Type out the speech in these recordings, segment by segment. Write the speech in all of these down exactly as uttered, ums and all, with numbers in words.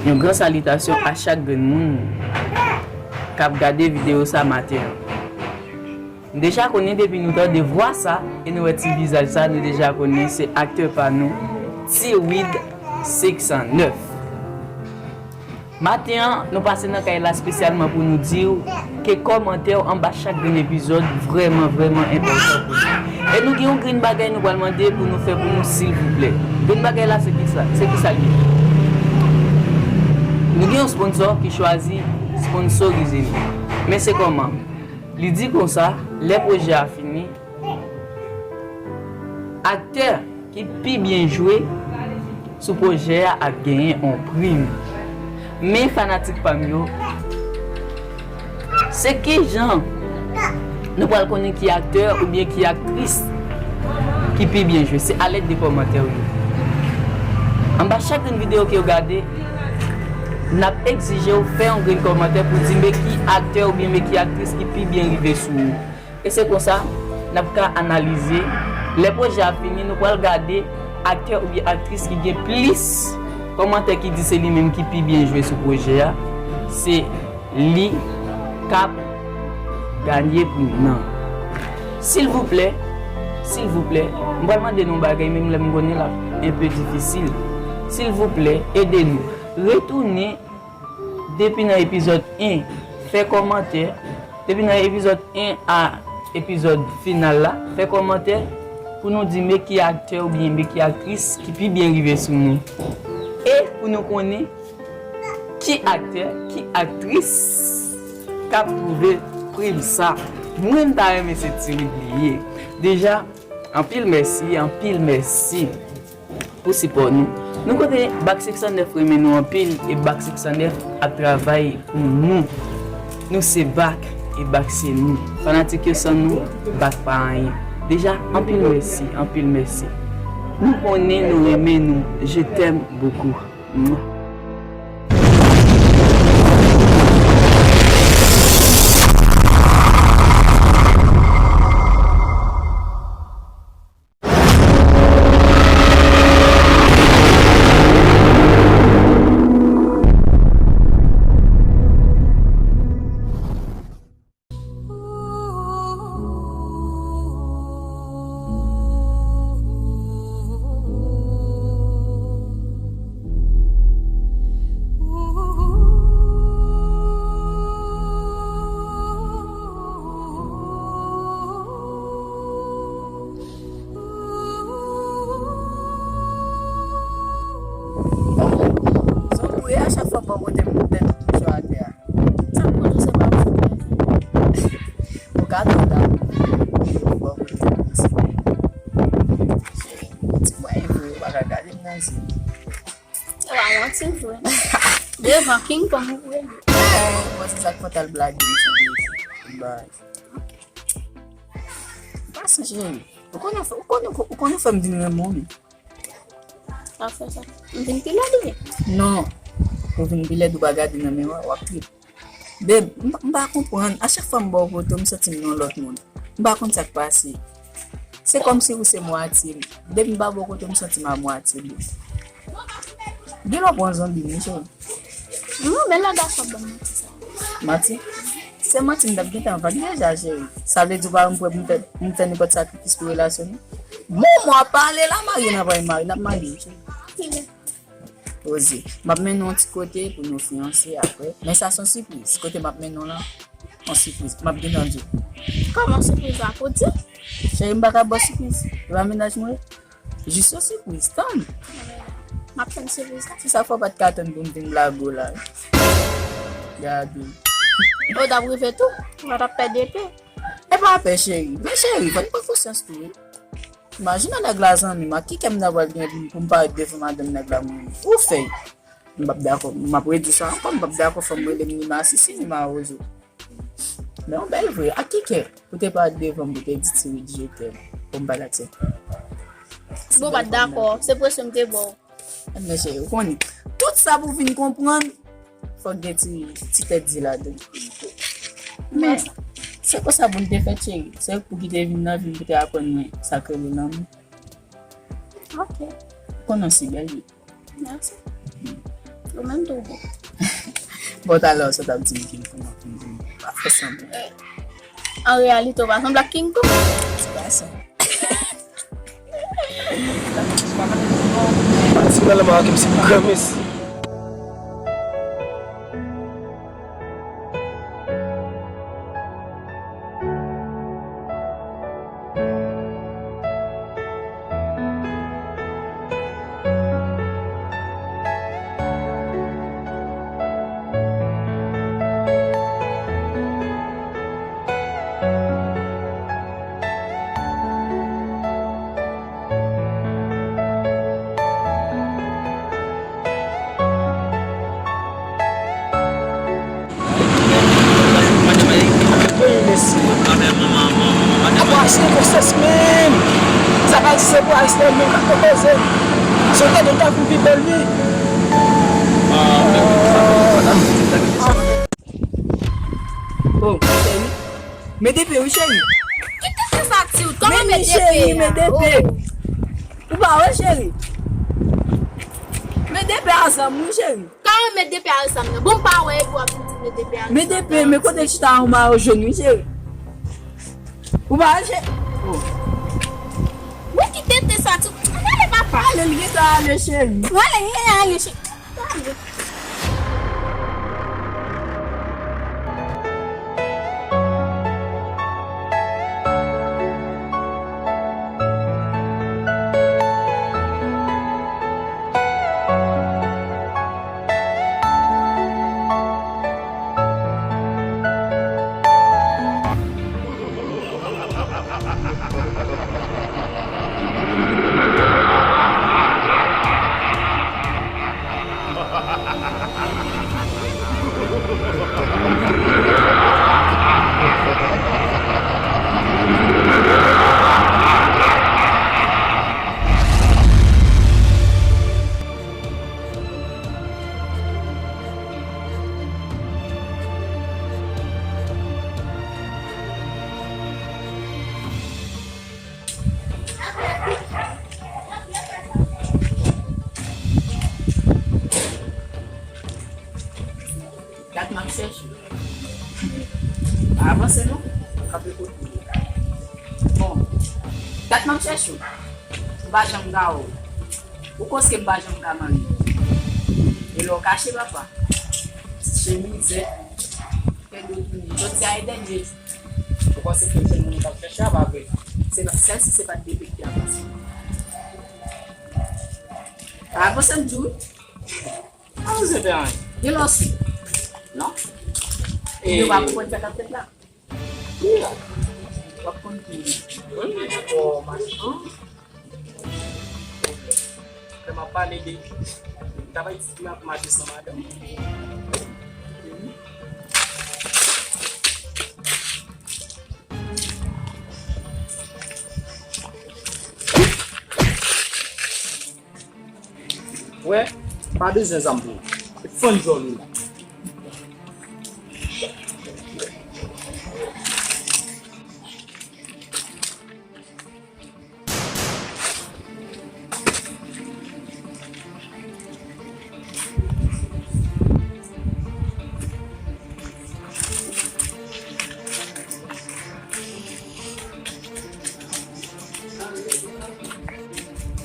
Yon gran salitasyon a chak grenn moun k ap gade videyo sa maten an. Nou deja konnen depi nou tande vwa sa e nou wè ti vizaj sa, nou deja konnen se aktè pa nou, T-Wid senk san nèf. Maten an, nou pase nan kay la espesyalman pou nou di w ke kòmantè w anba chak grenn epizòd vrèman, vrèman enpòtan pou nou. E nou gen yon grenn bagay nou pral mande pou nou fè pou nou, silvouplè. Grenn bagay la, se ki sa, se ki sa l ye? Nou gen yon sponsò ki chwazi sponsorize nou. Men se kòman? Li di konsa, lè pwojè a fini, aktè ki pi byen jwe sou pwojè a ap genyen yon prim. Men fanatik pa m yo, se kijan nou pral konnen ki aktè oubyen ki aktris ki pi byen jwe? Se alèd de kòmantè w yo. Anba chak grenn videyo ke w gade, n ap egzije w fè yon grenn kòmantè pou di men ki aktè oubyen men ki aktris ki pi byen rive sou ou. E se konsa, n ap ka analize. Lè pwojè a fini, nou pral gade aktè oubyen aktris ki gen plis kòmantè ki di se li menm ki pi byen jwe sou pwojè a. Se li k ap ganye prim nan. Silvouplè, silvouplè, m pral mande nou yon bagay, menm lè m konnen l ap enpe difisil. Silvouplè, ede nou. Retounen depi nan epizòd en, fè kòmantè. Depi nan epizòd en a epizòd final la, fè kòmantè pou nou di men ki aktè oubyen men ki aktris ki pi byen rive sou nou. E pou nou konnen ki aktè, ki aktris k ap twouve prim sa. Mwen, m ta renmen se T-Wid li ye. Deja, anpil mèsi, anpil mèsi pou sipò nou. Nou konnen Back Six Hundred renmen nou anpil e Back Six Hundred ap travay pou nou. Nou se Back e Back se nou. Fanatik yo, san nou, Back pa anyen. Deja, anpil mèsi, anpil mèsi. Nou konnen nou renmen nou. Je t'aime beaucoup. Mwah. Sa w ye a, chak fwa m pran kote m tèt m toujou atè a. Sa m konn se pa yon sipèvizyon. Ou ka tou ta. Ou bon kote m sipèvizyon. Cheri, ti mwen vre, ou pa ka gade m nan zye. Se pa manti vre. Devan King Kong ou vre. Mwen se sa k fè w t al blage m sou baz. Pase cheri. Ou konnen, ou konnen, ou konnen fè m vin renmen w, men. Sa fè sa. M vin pi lèd ou ye? Non. Ou vin pi lèd, ou pa gade nan miwa, w ap trip. Babe, m pa, m pa konprann. A chak fwa m ba w foto, m santi m nan yon lòt mond. M pa konn sa k pase. Se kòmsi ou se mwatye m. Depi m pa ba w foto, m santi m a mwatye, babe. Gen lè w pran zonbi m, wi, cheri. Non, men lè gason ban m manti sa. Manti? Se manti m t ap gentan fè deja, cheri. Sa vle di ou pa wè m prè pou m fè, pou m fè nenpòt sakrifis pou relasyon nou? Bon, mwen ap pale la, marye n ap mari, n ap marye, cheri. Poze. M ap mennen w yon ti kote pou nou fiyanse apre. Men sa se yon sipriz. Kote m ap mennen w lan, yon sipriz. M ap gentan di w. Kòman sipriz la pou di? Cheri, m pa ka ba w sipriz. E pa mennaj mwen ye. Jis yon sipriz, tann. M ap tann sipriz la. Se sa fè w pa t ka tann pou m vin blage w la. Gade. Ou t ap rive tou. Ou pa t ap pèdi epe. E pa pè, cheri. Men cheri, fò n pran konsyans tou, wi. Imajine nèg la zanmi m, ak ki kè m ta pral gen pou m parèt devan madanm nèg la mwen menm? Ou fèy. M p ap dakò, m ap redi sa ankò, m p ap dakò fò m rele m ni masisi ni mawozo. Men yon bèl vre, ak ki kè? Ou te parèt devan m, ou te di Tiwid je t'aime. Pou m pa t aksepte. Bon, pa t dakò, se presyon m te ba w. Men cheri, ou konnen. Tout sa pou vin konprann, fòk gen ti, ti tèt di ladan. Men, se konsa pou n te fèt, cheri. Se ou ki te vin nan vi m pou te aprann mwen sa k rele lanmou. Ok. Konnen w si bèl, wi. Mèsi. Ou menm tou bon. Bon, talè sa w t ap di m King Kong, King Kong. Pa fè sanblan. An reyalite, ou pa sanble ak King Kong. Se pa sa. Pati nan lanmò a, Kim, se granmesi. Wi, mesye. Apa, se konsyans menm. Sa pa di se pou Ayisyen menm k ap konpoze. Si w tande, w ta vin pi bèl, wi. Oh, cheri. Mete pye, wi, cheri. Ki tenten sa, Ti? Kòman mete pye a? Mete pye. Ou pa wè, cheri? Mete pye a zanmi, wi, cheri. Kòman mete pye a zanmi nan? Bon, m pa wè epi w ap vin di mete pye a zanmi nan. Mete pye, men kote chita an mayo jòn, wi, cheri. Ou pa wè, cheri? Oh. Wi, ki tenten sa, Ti? Gade papa. Ale, li gentan ale, cheri. Ale, li gentan ale, cheri. Dat m ap chèche w. Pa avanse non. Kanpe kote w ye. Bon. Dat m ap chèche w. M pa janm ka wè w. Ou konnen m pa janm ka manyen. E lè w kache, papa. Chemizèt. Fè do tounen. Jodi a e dènye jou. Ou panse ke se moun k ap chèche a pa vre? Se pa, sèl si se pa t detekte a pase. Pa avanse m di w. Pa bezwen fè anyen. Gen lòsi. Non. E yo pa konprann sa k ap fèt la. Wi. W ap konn ki. Wi, bò machan. Lè m ap pale de travay ti m ap mache san madanm. Wè, pa bezwen zam pou ou. Fann djòl ou la.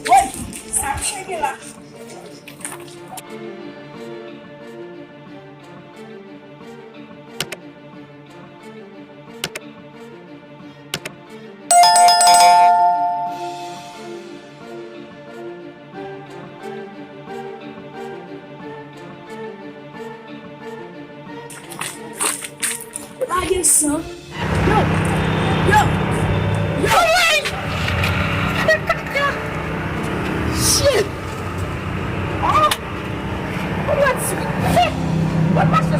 Woy, sa msye gen la? Lage san. Yo! Yo! Yo! Gade kaka! Shit! Oh! Mwen pa sou. Mwen pa sou.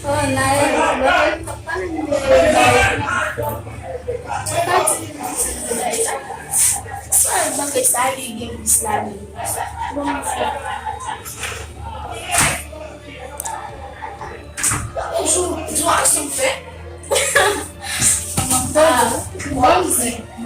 Oh, nice. Sa e bagay sa li gen plis la menm. Bonjou, bonjou, aksyon fè. Bonjou. Bonjou.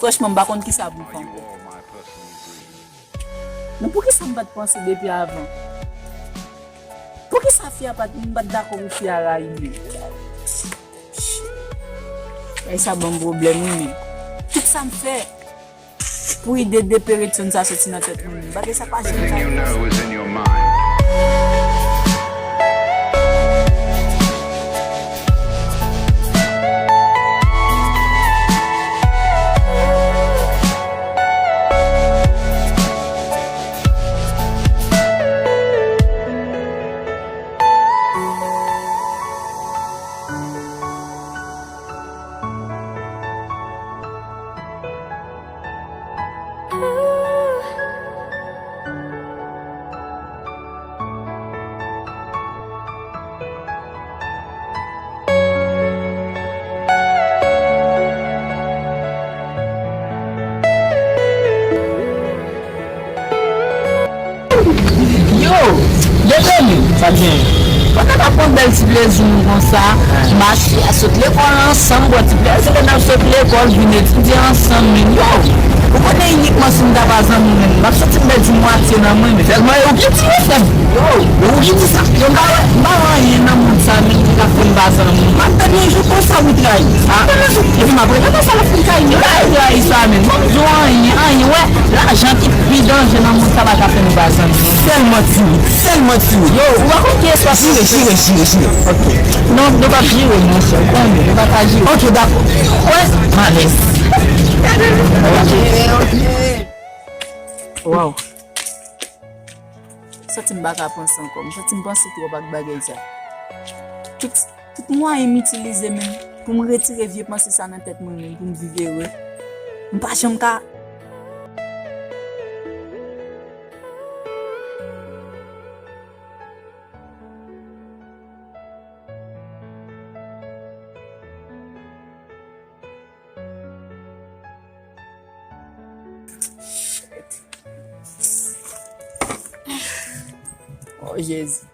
Franchman, m pa konn kisa pou m fè ankò. Men poukisa m pa t panse depi avan? Poukisa fi a pa t, m pa t dakò pou fi a rayi m? Ay, sa ban m pwoblèm, wi, men. Tout sa m fè pou ide de Peretyon sa soti nan tèt mwen, men bagay sa pa janm ka fèt. Yo, Dèdèmi, sa byen. Pandan n ap pran bèl ti plezi nou konsa, mache a sot lekòl ansanm, pran ti plezi lè n ap sot lekòl, vin etidye ansanm, men yo, ou konnen inikman si m ta pa zanmi, men m ap santi m pèdi mwatye nan mwen, men tèlman yo gen ti yo fè m. Yo, yo gen ti sa. Yo, m pa wè, m pa wè anyen nan mond sa, men ki ka fè m pa zanmi. M ap tann yon jou konsa ou trayi. Ah. Epi m ap rele konsa l ap fin trayi m. Yo pa trayi sa menm. Ban m di w anyen, anyen. Wè, lajan ki pi danje nan mond sa pa ka fè nou pa zanmi. Sèlman ti wout, sèlman ti wout. Yo, ou pa konn kiyès w ap jire, jire, jire, jire. Ok. Non, nou p ap jire, monchè. Ou konnen, nou pa ka jire. Ok, dakò. Wè, malèz. Ok, ok. Waw. Santi m pa ka panse ankò. M santi m panse twòp ak bagay sa. Tout, tout mwayen m itilize menm pou m retire vye panse sa nan tèt mwen menm, pou m viv ere. M pa janm ka. Oh, Jezi.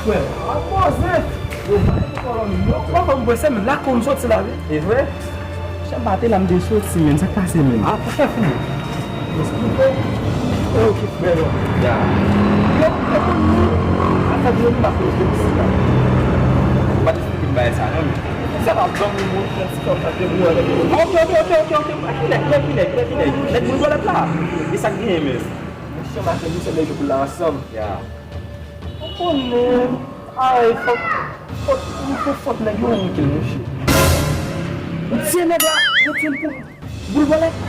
Frè, ap poze. Yo, pa gen pwoblèm, yo. Kòman m prese, men la konn soti la, wi. E vre? Chè m pa te la, m te soti, men sa k pase, men. A, pa fè fou. Esplike. Ok, frè, yo. Ya. Yo, yo konn nou. Afè de nou, m ap poze isi la. Ou pa t esplike m bagay sa, non, men. Sa pa ban m yon bon chans, sa pa te bon avèk nou. Ok, ok, ok, ok, ok. Kilè, kilè, kilè, kilè, kilè? Nèg boul bòlèt la. E sa k genyen, men? Monchè, m a fè nou sèl lè jou pou la ansanm. Ya. Ou konnen, ay, fòk, fòk, fòk, fòk nèg yo ranke l, monchè. Ou tiye nèg la, yo tiye l pou boul bòlèt.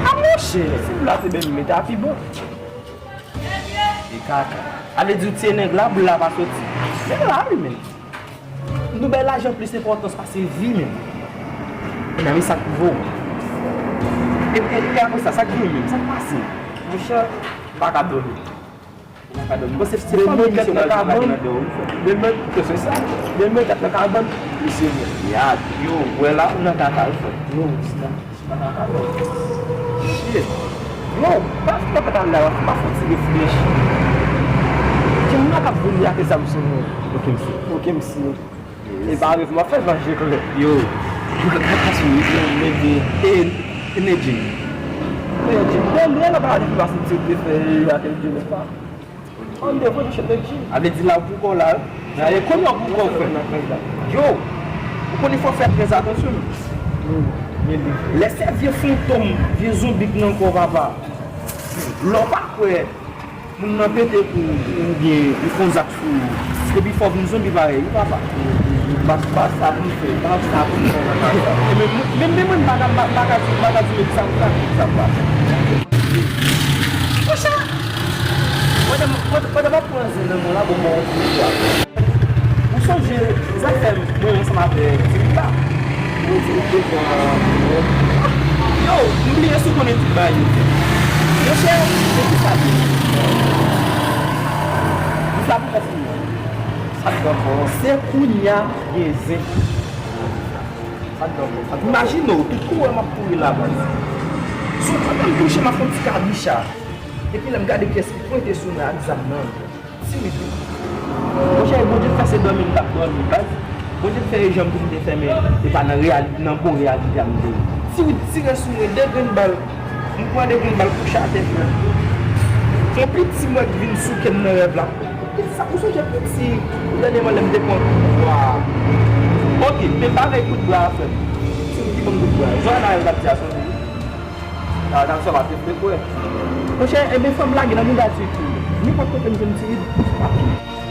A, monchè, si boul la te bèl, li mete a pi bon. E kaka. A vle di ou tiye nèg la, boul la pa soti. Nèg la, wi, men. Nou bay lajan plis enpòtans pase vi menm. Medam, e sa k vo. E, e, e apre sa, sa k gen menm, sa k pase? Monchè, m pa ka dòmi. M pa ka dòmi. Bon, se, se fanmi misye nan kabann. Demen, se sa. Demen, tèt nan kabann. Misye, ya, yo, wè la, ou nan kaka, wi, frè. Yo, sista. Shit. Yo, pa fè pèt al la, pa fè ti reflechi. Gate zam sou mwen. Ok, msi. Ok, msi. E pa reve, m ap fè vanje klè. Yo, m ka kase w wi, men de e, Energy. Energy, men mwen la pa di pase ti te fè ak Energy, men pa. An devan de Energy. A vle di la pou kò la. Dayè, konnen w pou kò, frè. Yo, ou konnen fò fè trè atansyon. Lè se vye fantom, vye zonbi k nan kò, papa. Lè w pa kwè, moun nan pete kou oubyen li fè yon zak sou ou. Epi fò w vin zonbi parèy, wi papa. Pa, pa sa pou m fè, pa sa pou m fè, pa sa. E men, men, men mwen, m pa ka, m pa, m pa ka di, m pa ka di, men sa m ka, sa m ka. Monchè, pandan, pandan, pandan m ap pran zen nan men w la, bon, bon, bon, bon. Ou sonje zafè mwen ansanm avè Diriba? Mwen di ou devan. Yo, m bliye si w konnen tout bagay yo fèt. Monchè, se ki sa vle di? Dis la pou fè fini. Sa t ankò? Se kounye a gen zen. Sa t ankò? Imajine w, tout kouri m ap kouri la, baz. Si w pa t touche m ap fè yon ti kabicha. Epi lè m gade kiyès ki pwente sou mwen ak zam nan. Ti wi tou. Monchè, Bondye fè se dòmi m t ap dòmi, baz. Bondye fè e janm pou m te fèmen, e pa nan reyali-, nan bon reyalite a m te ye. Ti wi tire sou mwen, de grenn bal. M pran de grenn bal kouche atè, frè. Yon piti mwen k vin souke m nan rèv la. Piti sa, ou sonje piti, dènyèman lè m te pran kout bwa a? Ok, men pa vèy kout bwa a, frè m. Ti wi ki ban m kout bwa a. Joana yo t ap di a sonje. Sa, sa, sa pa te frekwen. Monchè, enben, fò m lage nan mouda ti wi tou. Nenpòt kote m jwenn ti wi, se pa fini.